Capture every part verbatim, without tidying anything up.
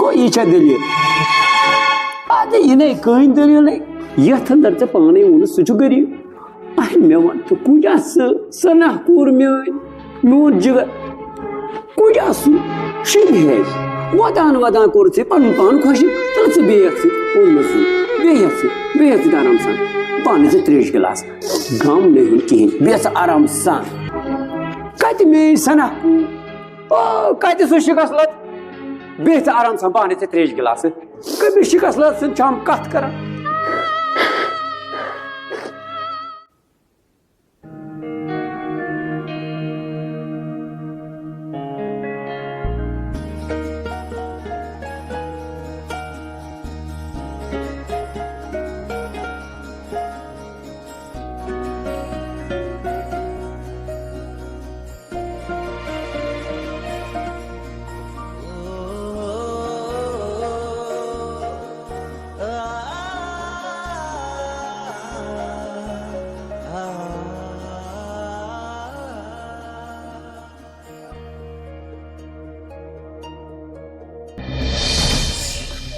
گوٚو، یہِ چھا دٔلیٖل؟ اَدٕ یہِ نے کٕہٕنۍ دٔلیٖلٕے۔ یَتھ اندر ژےٚ پانے ووٚنُتھ، سُہ چھُ غریٖب۔ اَہَن، مےٚ وَن ژٕ، کُنہِ آسہٕ سۄ ناہ کوٗر میٲنۍ، میون جِگر؟ کُنہِ آسہٕ شُرۍ ہیٚے۔ وَدان وَدان کوٚر ژےٚ پَنُن پان خۄشِک، تہٕ ژٕ بیٚہہ ژٕ اوٚنمُت سُہ۔ بیٚہہ ژٕ، بیٚہہ ژٕ آرام سان۔ پانہٕ ژٕ ترٛیش گِلاس۔ غم نہٕ ہیوٚن کِہیٖنۍ، بیٚہہ ژٕ آرام سان۔ کَتہِ میٲنۍ سۄ ناہ کوٗر؟ او، کَتہِ سُہ شِکَس لَت؟ بیٚہہ ژٕ آرام سان، بہٕ اَنَے ژےٚ ترٛیش گِلاسہٕ۔ کٔمِس شِکَس لَت سۭتۍ چھَم کَتھ کَران؟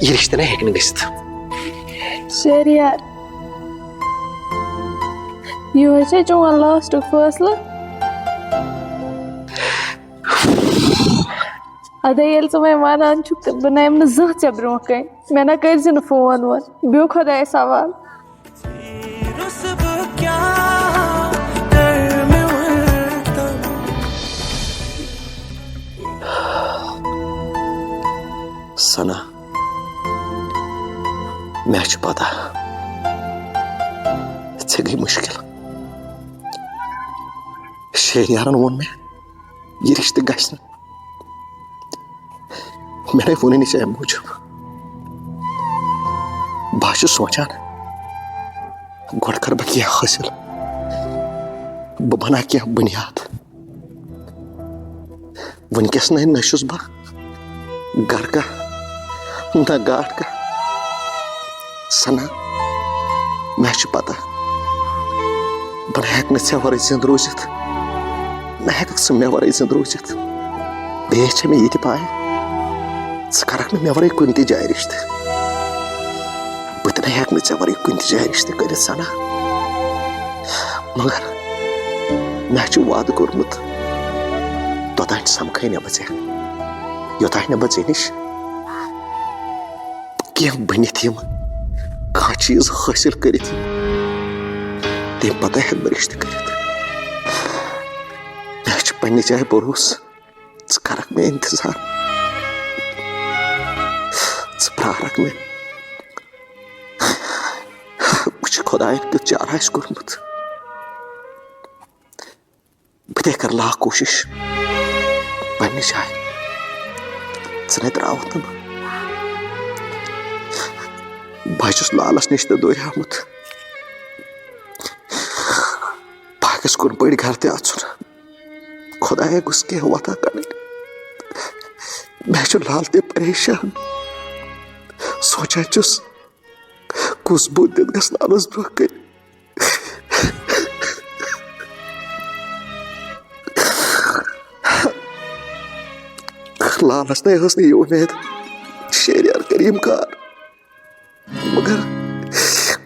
یہِ رِشتہٕ نہ ہیٚکہِ نہٕ گٔژھِتھ۔ شہریار، یِہوٚے چھا چون لاسٹُک فٲصلہٕ؟ اَدٕ ییٚلہِ ژٕ وۄنۍ وَنان چھُکھ، تہٕ بہٕ نَیَم نہٕ زانٛہہ ژےٚ برٛونٛہہ کَنہِ۔ مےٚ نہ کٔرۍ زِ نہٕ فون وون، بیٚہہ خۄدایَس حوالہٕ۔ ثنا، مےٚ چھِ پتہ، ژےٚ گٔے مُشکِل۔ شہریارن ووٚن مےٚ، یہِ رِشتہٕ گژھِ نہٕ۔ مےٚ نے ووٚنُے نہٕ ژےٚ اَمہِ موٗجوٗب۔ بہٕ ہا چھُس سونٛچان، گۄڈٕ کَرٕ بہٕ کینٛہہ حٲصِل، بہٕ بَناو کینٛہہ بُنیاد۔ وٕنکیٚس نَے نہ چھُس بہٕ گَرٕ کانٛہہ، نہ گاٹھ کانٛہہ۔ ثنا، مےٚ چھِ پتہ، بہٕ نہ ہٮ۪کہٕ نہٕ ژےٚ ورٲے زِندٕ روٗزِتھ، نہ ہٮ۪ککھ ژٕ مےٚ ورٲے زِندٕ روٗزِتھ۔ بیٚیہِ چھےٚ مےٚ یہِ تہِ پَے، ژٕ کَرَکھ نہٕ مےٚ ورٲے کُنہِ تہِ جایہِ رِشتہٕ۔ بہٕ تہِ نہ ہٮ۪کہٕ نہٕ ژےٚ ورٲے کُنہِ تہِ جایہِ رِشتہٕ کٔرِتھ، ثنا۔ مگر مےٚ چھُ وعدٕ کوٚرمُت، توٚتام سَمکھَے نہٕ بہٕ ژےٚ، یوٚتام نہٕ بہٕ ژےٚ نِش کینٛہہ بٔنِتھ یِمہٕ، کانٛہہ چیٖز حٲصِل کٔرِتھ یِمہٕ، تَمہِ پَتَے ہٮ۪کہٕ بہٕ رِشتہٕ کٔرِتھ۔ مےٚ چھُ پنٛنہِ جایہِ بروسہٕ، ژٕ کَرَکھ مےٚ اِنتظار، ژٕ پرٛارَکھ مےٚ۔ وٕچھ، خۄدایَن کیُتھ چارٕ آسہِ کوٚرمُت۔ بہٕ تہِ کَرٕ لاکھ کوٗشِش پنٛنہِ جایہِ، ژٕ نے ترٛاوَتھ نہٕ بہٕ۔ بہٕ حظ چھُس لالَس نِش تہِ دوریومُت۔ بہٕ ہا گژھٕ کُنہِ پٲٹھۍ گَرٕ تہِ اَژُن۔ خۄدایا، گوٚژھ کینٛہہ وَتھا کَڑٕنۍ۔ مےٚ چھُ لال تہِ پریشان۔ سونٛچان چھُس، کُس بُتھ دِتھ گژھٕ لالَس برٛونٛہہ کَنہِ۔ لالَس نے ٲس نہٕ یہِ اُمید، شہریار کٔرِم کار۔ مگر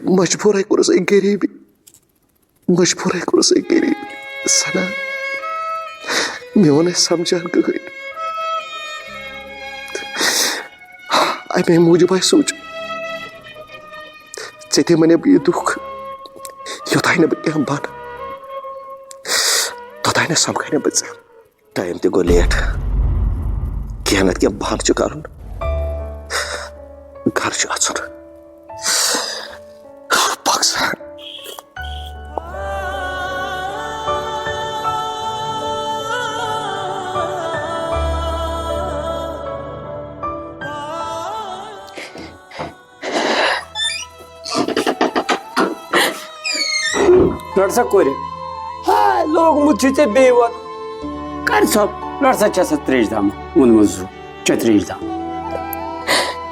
مجبوٗرَے کوٚرُس أکۍ غریٖبی، مجبوٗرَے کوٚرُس أکۍ غریٖبی۔ ثنا، میون ہے سَمجھان کٕہٕنۍ۔ اَمے موٗجوٗب آسہِ سونٛچُن، ژےٚ تہِ مَنے بہٕ یہِ دُکھ، یوٚتام نہٕ بہٕ کینٛہہ بَنہٕ، توٚتام نہٕ سَمکھَے نہٕ بہٕ ژےٚ۔ ٹایم تہِ گوٚو لیٹ۔ کینٛہہ نتہٕ کینٛہہ بہانہٕ چھُ کرُن۔ گرٕ چھُ اژُن۔ پکھ سا۔ رٹ سا کورِ۔ ہاے، لوگمُت چھُے ژےٚ بیٚیہِ وَدُن۔ کر سا، رٹ سا، چےٚ سا ترٛیش دام، ووٚنمُت زُو، چےٚ ترٛیش دام۔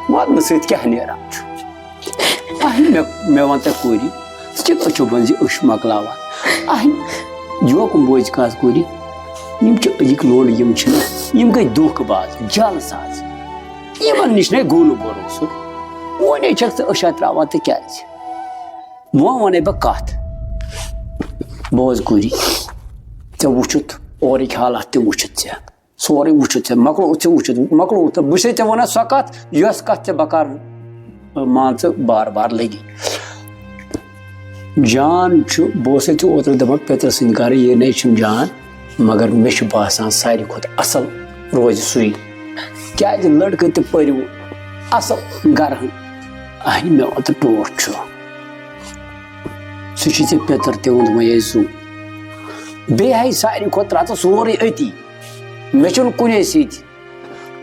وَدنہٕ سۭتۍ کیٛاہ نیران چھُ؟ اَہہِ، مےٚ، مےٚ وَن تہٕ کورِ، ژٕ کیٛاہ أچھو بنٛد زِ أچھ مۄکلاوان؟ اَہہِ، یوکُن بوزِ کَتھ کورِ، یِم چھِ أزِکۍ لونڈٕ، یِم چھِنہٕ، یِم گٔے دھوکہٕ باز، جعل ساز۔ یِمن نِش نے گوٚو نہٕ بھروسہٕ۔ وۄنۍ چھکھ ژٕ أچھا تراوان تہٕ کیازِ؟ وۄنۍ وَنے بہٕ کَتھ۔ بوز گُری، ژےٚ وٕچھُتھ اورٕکۍ حالات تہِ وٕچھُتھ ژےٚ، سورُے وٕچھُتھ ژےٚ، مۄکلووُتھ ژےٚ وٕچھُتھ، مۄکلووُتھ ژےٚ، بہٕ چھُسے ژےٚ وَنان سۄ کَتھ، یۄس کَتھ ژےٚ بہٕ کَرٕ، مان ژٕ، بار بار لٔگی۔ جان چھُ، بہٕ اوسے ژےٚ اوترٕ دَپان پیٚترٕ سٕنٛدِ گَرٕ، یہِ نے چھُنہٕ جان، مگر مےٚ چھُ باسان ساروی کھۄتہٕ اَصٕل روزِ سُے، کیٛازِ لٔڑکہٕ تہِ پٔرِو اَصٕل گَرٕ ہن۔ اَہنہِ مےٚ وَن تہٕ ٹوٹھ چھُ۔ سُہ چھُ ژےٚ پیٚتٕر تہِ ووٚنمُت وۄنۍ اَسہِ زُو۔ بیٚیہِ ہاے ساروی کھۄتہٕ ترٛاو ژٕ سورُے أتی۔ مےٚ چھُنہٕ کُنے سۭتۍ۔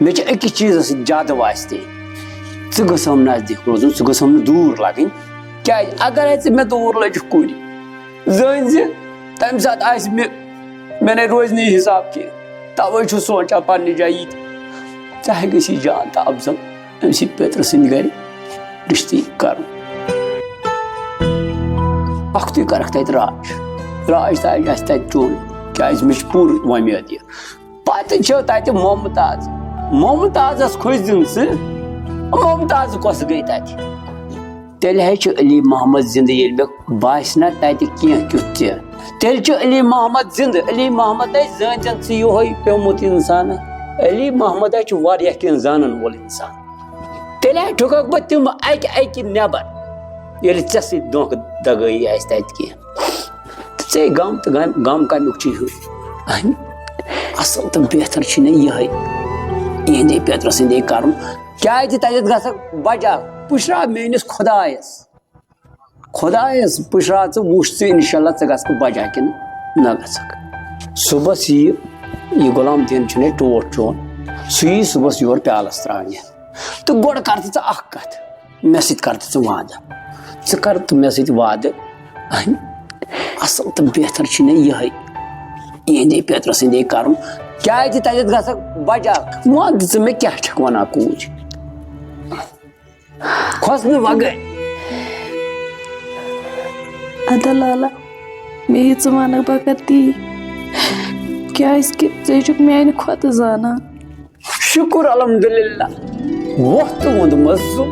مےٚ چھُ أکِس چیٖزَس سۭتۍ زیادٕ واسطے۔ ژٕ گٔژھَم نزدیٖک روزُن، ژٕ گٔژھَم نہٕ دوٗر لَگٕنۍ۔ کیٛازِ اگر ہاے ژٕ مےٚ دوٗر لٔجِکھ کُنہِ، زٲنۍ زِ تَمہِ ساتہٕ آسہِ مےٚ، مےٚ نے روزِ نہٕ یہِ حِساب کینٛہہ۔ تَوَے چھُس سونٛچان پنٛنہِ جایہِ یہِ تہِ۔ ژےٚ ہاے گٔژھی جان تہٕ اَفضل أمۍ سٕنٛدِ پیٚترٕ سٕنٛدِ گَرِ رِشتہٕ کَرُن۔ اَکھتُے کَرَکھ تَتہِ راج۔ راج تاج آسہِ تَتہِ چون، کیٛازِ مےٚ چھِ پوٗرٕ وۄمید یہِ۔ پَتہٕ چھو تَتہِ ممتاز۔ ممتازَس کھوٗژ دِن ژٕ۔ ممتاز کۄس گٔے تَتہِ؟ تیٚلہِ ہے چھُ علی محمد زِندٕ، ییٚلہِ مےٚ باسہِ نہ تَتہِ کینٛہہ کیُتھ تہِ۔ تیٚلہِ چھُ علی محمد زِندٕ۔ علی محمد ہے زٲنۍزٮ۪ن ژٕ یِہوٚے پیوٚمُت اِنسان۔ علی محمد ہے چھُ واریاہ کینٛہہ زانَن وول اِنسان۔ تیٚلہِ ہے ٹھُکَکھ بہٕ تِم اَکہِ اَکہِ نٮ۪بَر، ییٚلہِ ژےٚ سۭتۍ دھوکہٕ دَگٲیی آسہِ تَتہِ کینٛہہ۔ تہٕ ژے غم تہٕ غم، غم کَمیُک چھُے ہیوٚن؟ اَہَن، اَصٕل تہٕ بہتر چھُے نہ یِہوٚے یِہِنٛدے پیٚترٕ سٕنٛدے کَرُن۔ کیٛازِ تَتٮ۪تھ گژھکھ بَچاکھ؟ پُشراو میٛٲنِس خۄدایَس۔ خۄدایَس پُشراو ژٕ، وٕچھ ژٕ اِنشاء اللہ ژٕ گژھکھ بَچا کِنہٕ نہ گژھکھ۔ صُبحَس یِیہِ یہِ غلام دیٖن چھُنے ٹوٹھ چون، سُہ یِیہِ صُبحَس یور پیالَس ترٛاونہِ۔ تہٕ گۄڈٕ کَر تہٕ ژٕ اَکھ کَتھ، مےٚ سۭتۍ کَر تہٕ ژٕ وعدٕ۔ ژٕ کَر تہٕ مےٚ سۭتۍ وعدٕ، اَہَن، اَصٕل تہٕ بہتر چھُ مےٚ یِہوٚے، یِہِنٛدے پیٚترٕ سٕنٛدے کَرُن۔ کیٛازِ تَتٮ۪تھ گژھکھ بَچا؟ وَن تہٕ ژٕ مےٚ کیٛاہ چھَکھ وَنان کوٗر؟ کھۄژنہٕ وَغٲر۔ اَدٕ لالا، مےٚ یہِ ژٕ وَنَکھ بہٕ کَرٕ تی، کیٛازِکہِ ژٕ چھُکھ میٛانہِ کھۄتہٕ زانان۔ شُکُر الحمدللہ۔ وۄتھ تہٕ ووٚنمَس زُو۔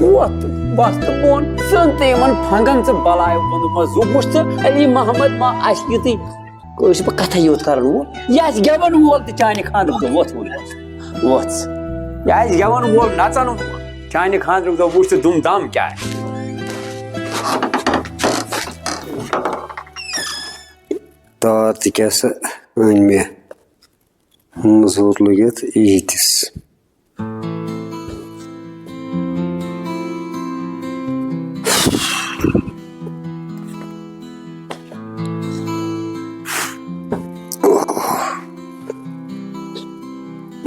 وۄتھ تہٕ بَس تہٕ بۄن۔ ژٕ تہٕ یِمَن پھنٛگَن ژٕ بَلاے ووٚنمَس زُو۔ وٕچھ ژٕ علی محمد ما آسہِ یُتُے۔ کٲنٛسہِ بہٕ کَتھَے یوت کَرَن وول۔ یہِ آسہِ گٮ۪وَن وول تہٕ چانہِ خانٛدرُک دۄہ وۄتھ ووٚنمَس۔ وۄتھ۔ یہِ آسہِ گٮ۪وَن وول، نَژَن وول۔ چانہِ خانٛدرُک دۄہ وٕچھ ژٕ دُم دام کیٛاہ آسہِ۔ تار تہِ کیٛاہ سا أنۍ مےٚ۔ مٔزوٗر لٔگِتھ ییٖتِس۔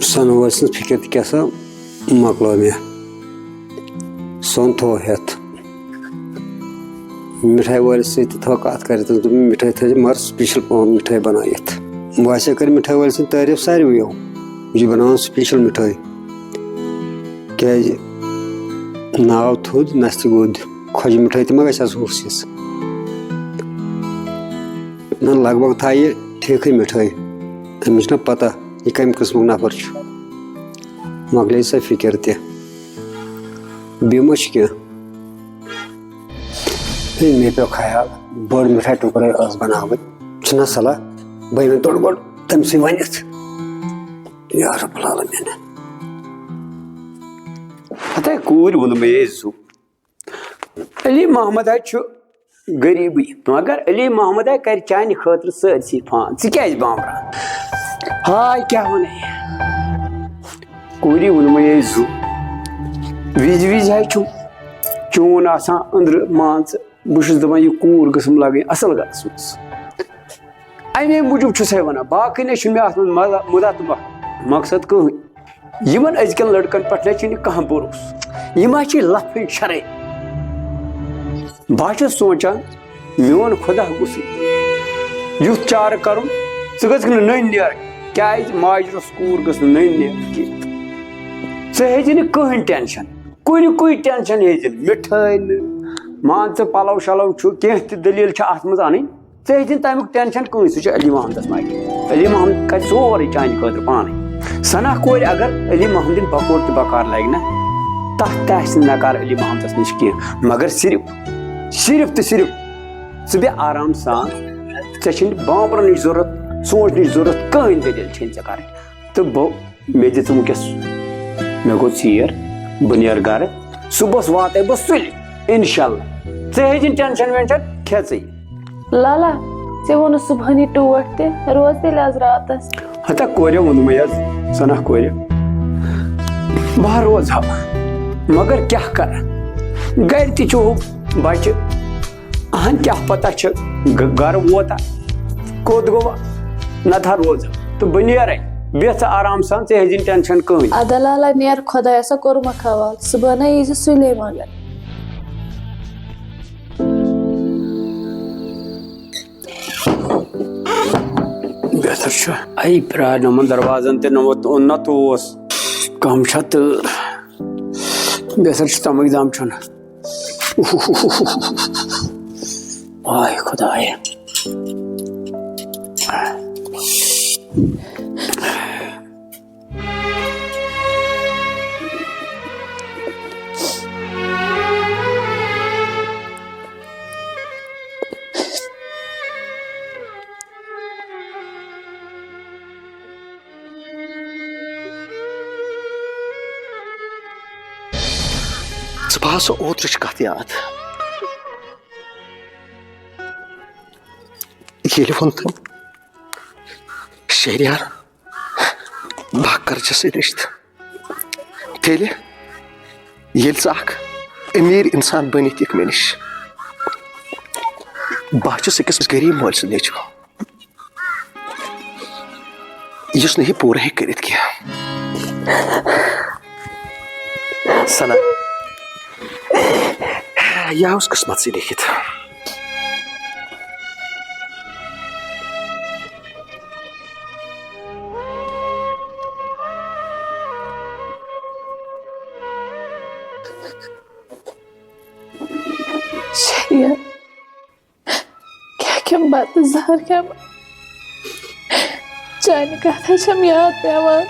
سۄنہٕ وٲلۍ سٕنٛز فِکِر تہِ کیٛاہ سا مۄکلٲو مےٚ۔ سۄن تھوو ہٮ۪تھ۔ مِٹھایہِ وٲلِس سۭتۍ تہِ تھٲو کَتھ کٔرِتھ، دوٚپُن، "مِٹھٲے تھٲیزِ مگر special پَہَم مِٹھٲے بَنٲیِتھ۔" وۄنۍ ہسا کٔر مِٹھٲے وٲلۍ سٕنٛدۍ تعٲریٖف ساروِیو، یہِ چھُ بَناوان special مِٹھٲے، کیٛازِ ناو تھوٚد نَستہِ گوٚد، خۄجہِ مِٹھٲے تہِ ما گژھِ آز ہُتھ ہِس؟ نہ، لگ بگ تھایہِ یہِ ٹھیٖکھٕے مِٹھٲے، أمِس چھُنہ پَتہ یہِ کَمہِ قٕسمُک نفر چھُ۔ مۄکلے سۄ فِکِر تہِ۔ بیٚیہِ ما چھُ کینٛہہ؟ ہے، مےٚ پیوٚو خیال، بٔڑ مِٹھاے ٹُکرَے ٲس بَناوٕنۍ۔ چھُنہ صلاح، بہٕ یِمَے توٚڑ گۄڈٕ تٔمۍ سٕے ؤنِتھ۔ یا رب العالمین۔ ہتے کوٗرۍ ووٚن مےٚ یے زُو۔ علی محمد حظ چھُ غریٖبٕے، مگر علی محمد حظ کَرِ چانہِ خٲطرٕ سٲرسٕے فان۔ ژٕ کیٛازِ بامبران؟ ہاے کیٛاہ وَنَے؟ کوٗری ووٚنمَے یے زُو۔ وِزِ وِزِ حظ چھُ چون آسان أنٛدرٕ، مان ژٕ، بہٕ چھُس دَپان، یہِ کوٗر گٔژھٕم لَگٕنۍ اَصٕل گَرَس منٛز۔ اَمے موٗجوٗب چھُسَے وَنان، باقٕے نَے چھُنہٕ مےٚ اَتھ منٛز مَزٕ، مُدعا تہٕ مَ-، مقصد کٕہٕنۍ۔ یِمَن أزکٮ۪ن لٔڑکَن پٮ۪ٹھ نَے چھُنہٕ کانٛہہ بروسہٕ۔ یِم حظ چھِ لَفٕنۍ شَرٕے۔ بہٕ حظ چھُس سونٛچان، میون خۄدا گوٚژھ یُتھ چارٕ کَرُن، ژٕ گٔژھکھ نہٕ نٔنۍ نیرٕنۍ، کیٛازِ ماجہِ رۄس کوٗر گٔژھ نہٕ نٔنۍ نیرٕنۍ کینٛہہ۔ ژٕ ہیٚیہِ زِ نہٕ کٕہٕنۍ ٹٮ۪نشَن، کُنہِ کُے ٹٮ۪نشَن ہیٚیہِ زِ نہٕ، مِٹھٲے نہٕ، مان ژٕ پَلَو شَلَو چھُ، کینٛہہ تہِ دٔلیٖل چھِ اَتھ منٛز اَنٕنۍ، ژٕ ہیٚیہِ زِ نہٕ تَمیُک ٹٮ۪نشَن کٕہٕنۍ، سُہ چھُ علی محمدَس ماجہِ۔ علی محمد کَرِ سورُے چانہِ خٲطرٕ پانَے۔ زناہ کورِ اگر علی محمدٕنۍ بکور تہٕ بکار لگہِ نا، تتھ تہِ آسہِ نہٕ نکار علی محمدس نِش کینٛہہ، مگر صرف، صرف تہٕ صرف ژٕ بیٚہہ آرام سان، ژےٚ چھِنہٕ بانبرنٕچ ضروٗرت، سونٛچنٕچ ضروٗرت، کٕہٕنۍ دٔلیٖل چھِنہٕ ژےٚ کرٕنۍ۔ تہٕ بہٕ، مےٚ دِ ژٕ وٕنکیٚس، مےٚ گوٚو ژیر، بہٕ نیرٕ گرٕ، صُبحس واتَے بہٕ سُلہِ، انشاءاللہ۔ ژٕ ہیٚیہِ زِ ٹینشن وینشن، کھےٚ ژٕے۔ لالا، ژےٚ ووٚنُتھ صُبحٲنی ٹوٹھ تہِ، روز تیٚلہِ آز راتس۔ ہتا کورِ ووٚنمَے حظ، زناہ کورِ۔ بہٕ ہا روزٕ ہا، مگر کیٛاہ کرٕ؟ گرِ تہِ چھُ ہُہ بچہِ، اہن کیٛاہ پتہ چھِ گ-، گرٕ ووتا، کوٚت گوٚو؟ نتہٕ ہا روزٕ۔ تہٕ بہٕ نیرَے، بیٚہہ ژٕ آرام سان، ژےٚ ہیٚزِ نہٕ ٹینشن کٕہٕنۍ۔ ادا لالا، نیر خۄدایس حوال، صُبحن یی زِ سُلے مگر۔ بہتر چھُ۔ اَے پرٛار نہٕ یِمَن دروازَن تہِ، نہ ووت، نہ تہٕ اوس۔ کَم چھا تۭر؟ بہتر چھُ تَمٕے دام چھُنہٕ۔ آے خۄدایا۔ ژٕ باسو اوترٕچ کتھ یاد۔ ییٚلہِ ووٚن تٔمۍ، "شہریار، بہٕ ہا کرٕ ژےٚ سۭتۍ رشتہٕ۔" تیٚلہِ، ییٚلہِ ژٕ اکھ أمیٖر انسان بٔنِتھ یِکھ مےٚ نِش، بہٕ ہا چھُس أکِس غریٖب مٲلۍ سُنٛد نیٚچوٗ، یُس نہٕ یہِ پوٗرٕ ہیٚکہِ کٔرِتھ کینٛہہ۔ سنا، یہِ اوس قٕسمتسٕے لیکھِتھ۔ شہریار، کیٛاہ کھٮ۪مہٕ بتہٕ زہر کھٮ۪مہٕ؟ چانہِ کتھے چھم یاد پٮ۪وان۔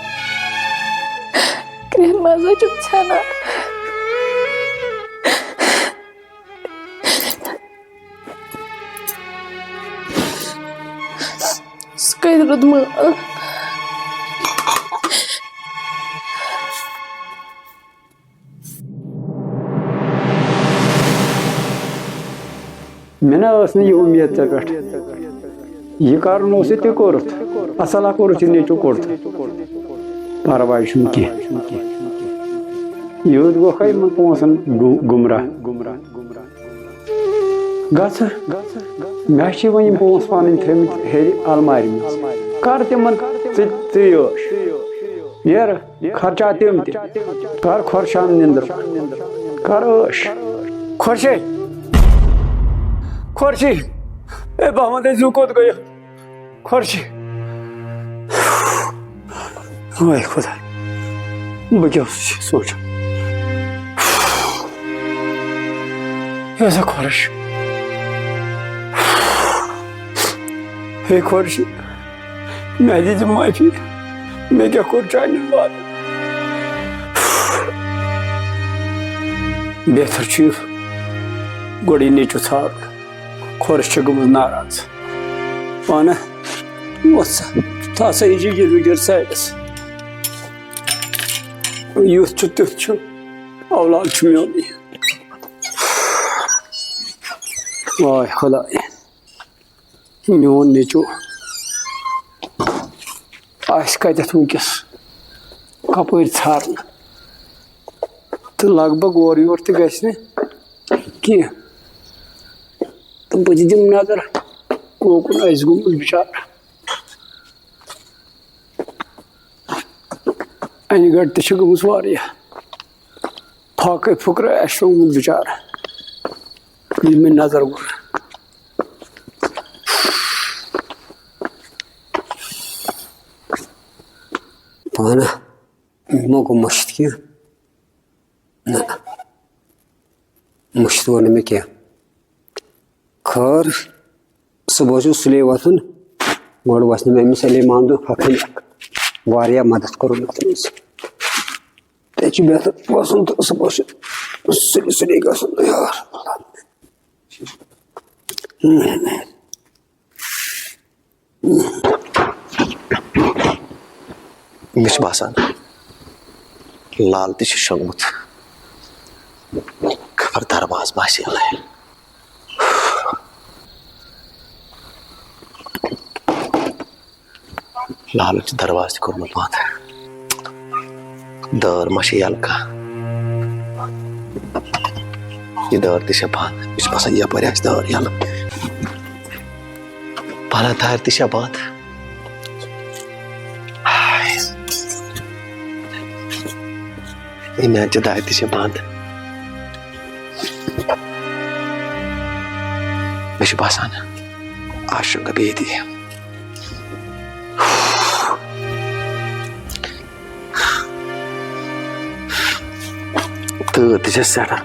کرٛیٚہن منٛز چھُم ژھٮ۪نان۔ سُہ کتہِ روٗد مٲل؟ مےٚ نہ ٲس نہٕ یہِ اُمید ژےٚ پٮ۪ٹھ۔ یہِ کرُن اوس یہِ تہِ کوٚرُتھ۔ اصل ہا کوٚرُتھ یہِ نیٚچوٗ کوٚرُتھ۔ پرواے چھُنہٕ کینٛہہ۔ یوٗت گوٚو ہے یِمن پونٛسن گُ-، گُمراہ۔ گژھ، مےٚ چھِ وۄنۍ یِم پونٛسہٕ پنٕنۍ تھٲومٕتۍ ہیٚرِ المارِ منٛز۔ کر تِمن ژٕ، ژٕ عٲش۔ نیر، خرچاو تِم تہِ۔ کر خۄرشان نِندر۔ کر عٲش۔ خۄرشے۔ خۄرشی۔ اے بہمن، تُہۍ زُو کوٚت گٔیو؟ خۄرشی۔ وٲے خۄداے، بہٕ کیٛاہ اوسُس یہِ سونٛچان؟ یہِ ٲسا خۄرش؟ ہے خۄرشی، مےٚ دِژ معٲفی، مےٚ کیٛاہ کوٚر چانٮ۪ن وعدن؟ بہتر چھُ یہِ گۄڈٕ یہِ نیٚچوٗ ژھانٛڈُن۔ خۄرش چھےٚ گٔمٕژ ناراض۔ پانہ وۄتھ سا، تھاو سا یہِ جِنجِر وِنجِر سایڈس۔ یُتھ چھُ تیُتھ چھُ، اولاد چھُ میونٕے۔ واے خۄداے، میون نیٚچوٗ آسہِ کتٮ۪تھ وٕنکیٚس، کپٲرۍ ژھارنہٕ؟ تہٕ لگ بگ اورٕ یور تہِ گژھِ نہٕ کینٛہہ۔ تہٕ بہٕ تہِ دِمہٕ نظر، کوکُن آسہِ گوٚمُت بِچارٕ۔ انہِ گٹہِ تہِ چھِ گٔمٕژ واریاہ۔ فاقے فُکرے آسہِ شوٚنٛگمُت بِچارٕ۔ ییٚلہِ مےٚ نظر گوٚو۔ پانہٕ مہ گوٚو مٔشِتھ کینٛہہ۔ نہ، مٔشِتھ گوٚو نہٕ مےٚ کینٛہہ۔ خٲر، صُبحس چھُ سُلے وۄتھُن، گۄڈٕ وَسہِ نہٕ مےٚ أمِس علی محمدُن ہۄکھٕنۍ اَکھ۔ واریاہ مدد کوٚرُن اَتھ منٛز۔ تَتہِ چھُ بہتر باسان تہٕ صُبحس چھُ سُلہِ سُلے گژھُن۔ یار، مےٚ چھُ باسان، لال تہِ چھُ شۄنٛگمُت۔ خبر دروازٕ ما آسہِ یَلَے۔ لالَن چھُ دروازٕ تہِ کوٚرمُت بنٛد۔ دٲر ما چھِ یَلہٕ کانٛہہ؟ یہِ دٲر تہِ چھےٚ بنٛد۔ مےٚ چھُ باسان، یَپٲرۍ آسہِ دٲر یَلہٕ۔ پَلَن دارِ تہِ چھےٚ بنٛد۔ یہِ میٛانہِ چہِ دارِ تہِ چھےٚ بنٛد۔ مےٚ چھُ باسان، آز چھُ بیٚیہِ تہِ۔ تۭر تہِ چھےٚ سٮ۪ٹھاہ۔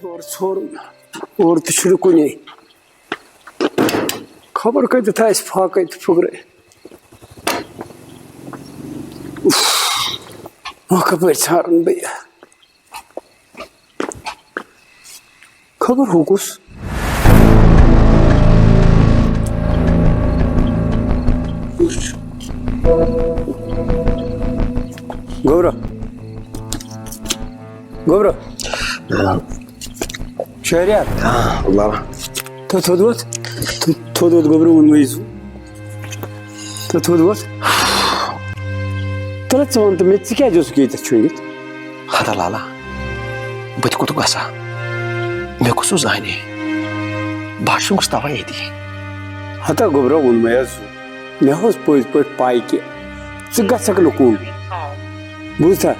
یورٕ ژھوٚرُن، اورٕ تہِ چھُنہٕ کُنے۔ خبر کَتٮ۪تھ آسہِ فاقے تہٕ پھُکرے۔ اُف، وۄنۍ کَپٲرۍ ژھانٛڈَن بہٕ یہِ؟ خبر ہُہ کُس؟ گوٚبرا، گوٚبرا۔ شہریار۔ آ، بابا۔ تہٕ تھوٚد ووٚتھ۔ تہٕ تھوٚد ووٚتھ گوٚبرا، ووٚن مےٚ یہِ زُو۔ تہٕ تھوٚد ووٚتھ۔ تَلہٕ ژٕ وَن تہٕ مےٚ، ژٕ کیٛازِ اوسُکھ ییٚتٮ۪تھ شۄنٛگِتھ؟ ہتا لالا، بہٕ تہِ کوٚت گژھٕ ہا؟ مےٚ کُس سُہ زانہِ؟ بہٕ ہا شۄنٛگُس تَوَے ییٚتی۔ ہتا گوٚبرا، ووٚن مےٚ حظ زُو۔ مےٚ اوس پٔزۍ پٲٹھۍ پَے کہِ ژٕ گژھکھ نہٕ کُن۔ بوٗزتھا؟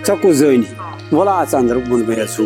ژےٚ کُس زٲنی؟ وَلہٕ اَژ اَندَر، ووٚن مےٚ حظ زُو۔